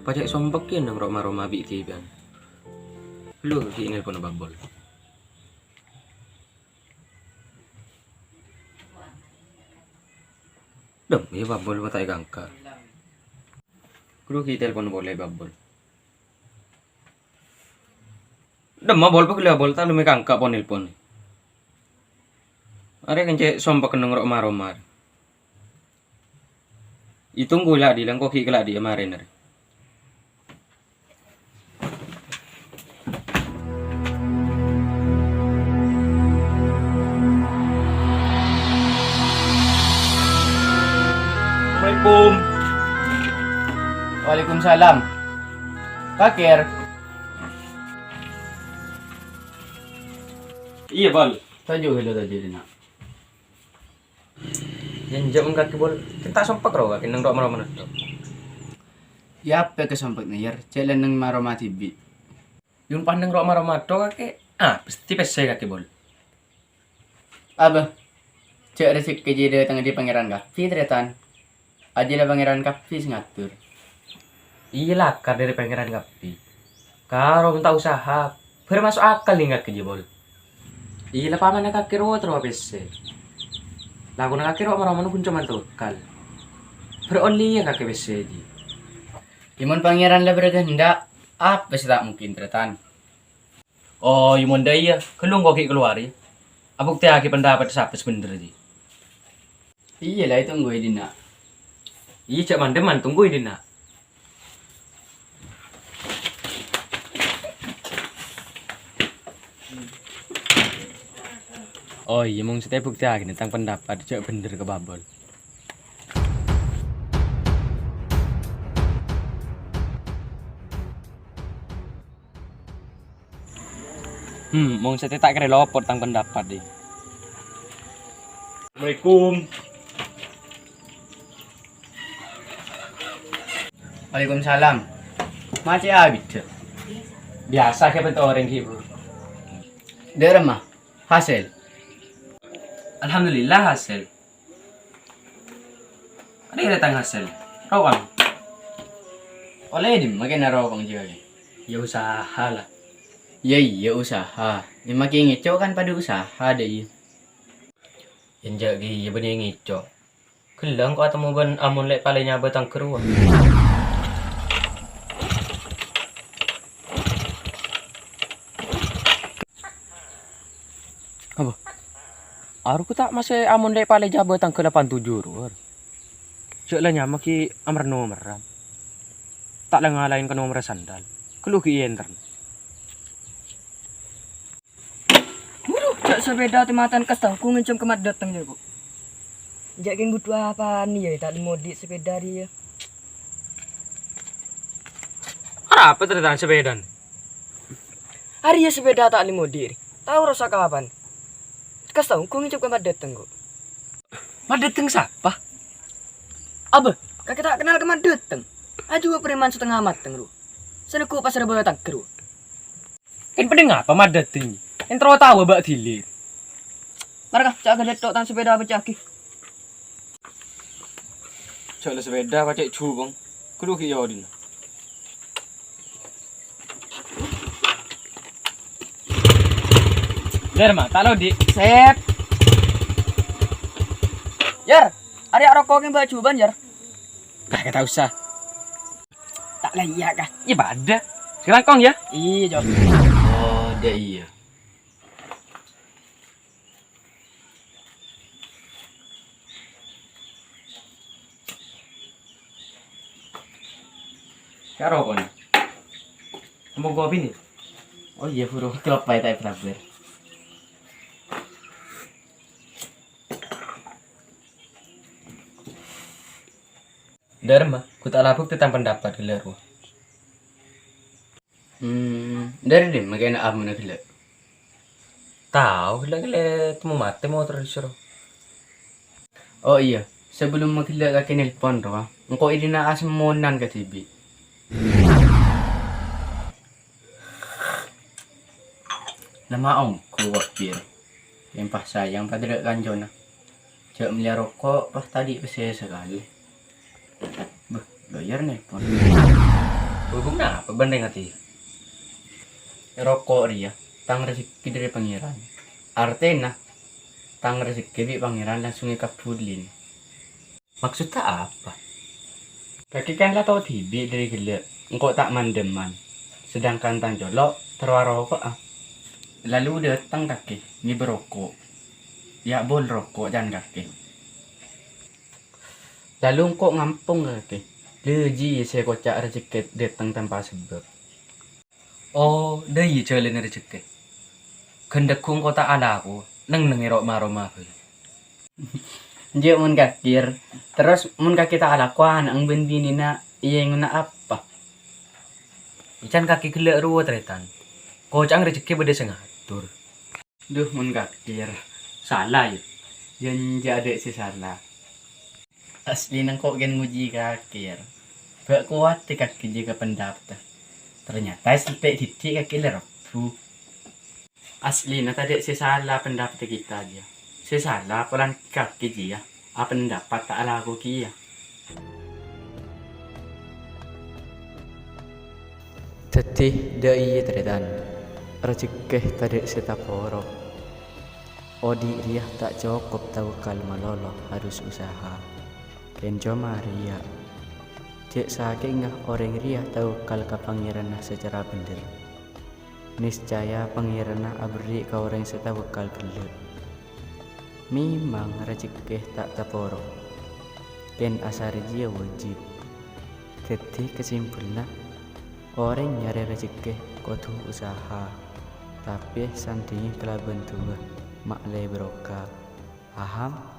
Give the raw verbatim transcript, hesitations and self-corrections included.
Pajhâ' sompek kèya neng ro'-maro' mabi' dhibi'ân. Lu ghi' nelpon Babol. Dem, iyâ Babol, ma' ta' èkangka'. Ghuru ghi' telpon polè Babol. Dem, Bol, pagghâlâ, Bol, ta' lu mè' kangka' pon-nelpon. Arè kèng cè' sompek kennèng ro'-maro' marè. Ètonggu la' dhi, lengko ghi' kala' dhi marèna rè. Assalamualaikum. Waalaikumsalam. Kakèr. Iyâ, Bol. Toju' ghâllu, toju' dinna'. Yâ, enjâ' mon kakè, Bol. Kèng ta' sompek ro kakè neng ro'-maro' manèddhâ. Yâ, apa kasompekna, Yar? Cè' la neng maro' madhibi'. Yun panèng ro'-maro' madhâ kakè. Ah, pastè pèssè kakè, Bol. Abâ, jhâ' rejhekkè jiyâ dâteng dâri Pangèran kabbhi, Tarètan. Ajiyâ la Pangèran kabbhi sè ngatur. Iyâ, lakar dâri Pangèran kabbhi. Karo mon ta' usaha, bâr maso' akal nèng kakè jiyâ, Bol. Iyâ, la pamana kakè rowa terro pèssè. Lakona kakè ro'-maro' mano ghun coma tawakal. Bâr ollè iyâ kakè pèssè jiyâ. Yâ mon Pangèran la berkehendak, apa sè ta' mungkin, Tarètan? Oh, yâ mon dâ' iyâ, ghâllu engko' ghi' kalowar, yâ. Abuktèyaghi pendapat sapa sè bhendher, jiyâ. Iyâ la, ètonggu è dinna'. Iyâ, jhâ' mandem, man tonggu è dinna'. Oh, iyâ, mon sè ta' èbuktèyaghi tang pendapat, jhâ' bhendher ka Babol. Hmm, mon satèya ta' kèra lopot tang pendapat, dhi. Assalamualaikum. Waalaikumsalam. Ma' cè' abidhâ. Biyasa kè bhânto orèng ghi', Bu. Dâ'remma, Hasèl. Alhamdulillah, Hasèl. Arèya tang Hasèl. Ropang. Ollè dimma kèna ropang jiyâ? Yâ usaha la. Yâ iyâ usaha. Dimma kè ngèco' kan padâ usaha dâ' iyâ. Enjâ' kèya bânnè ngèco'. Ghellâ' engko' atemmo bân Amon lè' palè nyabâ tang ghâruwa. Apa? Arowa ta' massè Amon lè' palè nyabâ tang ghâlâpan toju' rowa. Jhâ' la nyamaghi amèr-nomèran. Ta' la ngalaèn ka nomorra sandal. Ghâllu ghi' ènterra. Waduh, jhâ' sepèda tè-matèn kas tangku ngèncom kemmat dâteng, jâ', Bu. Jhâ' kèng bhuto apaan, yâ, ta' lè-modi' sepèda rèya. Arapa tarètan sepèdana? Arèya sepèda ta' lè-modi', rè. Tao rosak apaan? Kas tangku ngèncom kemmat dâteng, kok. Kemmat dâteng sapa? Abâ, kakè ta' kennal kemmat dâteng. Ajuwâ preman satengnga mateng, ro. Sè neggu' pasèra bâtang, ro. Kèng peddhing apa kemmat dâteng? Èntro tao bâ' dhili. Mara, Ka, ca' ghâllu tang sepèda abâca'aghi. Jhâ' la sepèda pacè' jhubung. Ghâllu ghi' yâ odina. Dâ'remma, ta' lodi'. Sip. Yar, arèya roko' kèng bâ' jhubung, Yar. Lah, ta' osa. Ta' la iyâ, Ka. Iyâ, padâ. Sè langkong, yâ? Iyâ, Cok. Oh, dâ' iyâ. Karo kono. Ambo kopi ni. Oh iyâ, buru kelop bae ta' beraber. Dâ'remma, ghu ta' labuk tentang pendapat ghellâ' rowa. Hmm, dâri dimma kèna amuna ghellâ'? Tao ghellâ' kèlè temmo matè motor dhisoro. Oh iyâ, sabellumma ghellâ' kakè nelpon rowa, engko' èdina asemmonan kadhibi'. Lama ongghu, Wak Bir. Empah sayang padâ dâ' kancona. Jhâ' mellèya roko', pas tadâ' pèssè sakalè. Bâh, Loyar nelpon. Hubunganna apa bân rèng atè? Roko' rèya tang rejhekkè dâri Pangèran. Artèna, tang rejhekkè bi' Pangèran langsung èkabbhulin. Maksodda apa? Kakè kan la tao dhibi' dâri ghellâ' engko' ta' man-dhâmman, sedangkan tang colo' terro aroko'a. Lalu dâteng kakè ngèbâ roko'. Yâ' bâl roko' can kakè. Lalu engko' ngampong kakè. Lâ jiyâ sè èkoca' rejhekkè dâteng tanpa sabâb. Oh, dâ' iyâ jhâlânna rejhekkè. Ghân dhâgghung engko' ta' alako, neng-neng è ro'-maro' mabâi. Enjâ' mon kakè, terros mon kakè ta' alako ana'na bân binèna èyangona apa? Can kakè ghellâ' rowa, Tarètan. Koca'na rejhekkè bâdâ sè ngator. Duh, mon kakè sala, yâ. Yâ, enjâ' adâ' sè sala. Asli engko' ghân ngojhi kakè. Bâ' kowat kakè jâgâ pendapatta. Ternyata sè ta' dhibi' kakè la rabu. Aslina tadâ' sè sala pendapatta kita jiyâ. Sè sala polana kakè jiyâ apendapat ta' alako kèya. Dhâddhi, dâ' iyâ, Tarètan, rejhekkè tadâ' sè taporo'. Odi' rèya ta' cokop tawakal malolo, harus usaha. Kèng coma rèya. Jhâ' sakèngnga orèng rèya tawakal ka Pangèranna sacara bhendher. Niscaya Pangèranna aberri' ka orèng sè tawakal ghellâ'. Memang rejhekkè ta' taporo'. Kèng asarè jiyâ wajib. Dhâddhi, kasimpolna, orèng nyarè rejhekkè kodhu usaha, tapè sandhingè kalabân du'a, ma'lè barokah. Paham?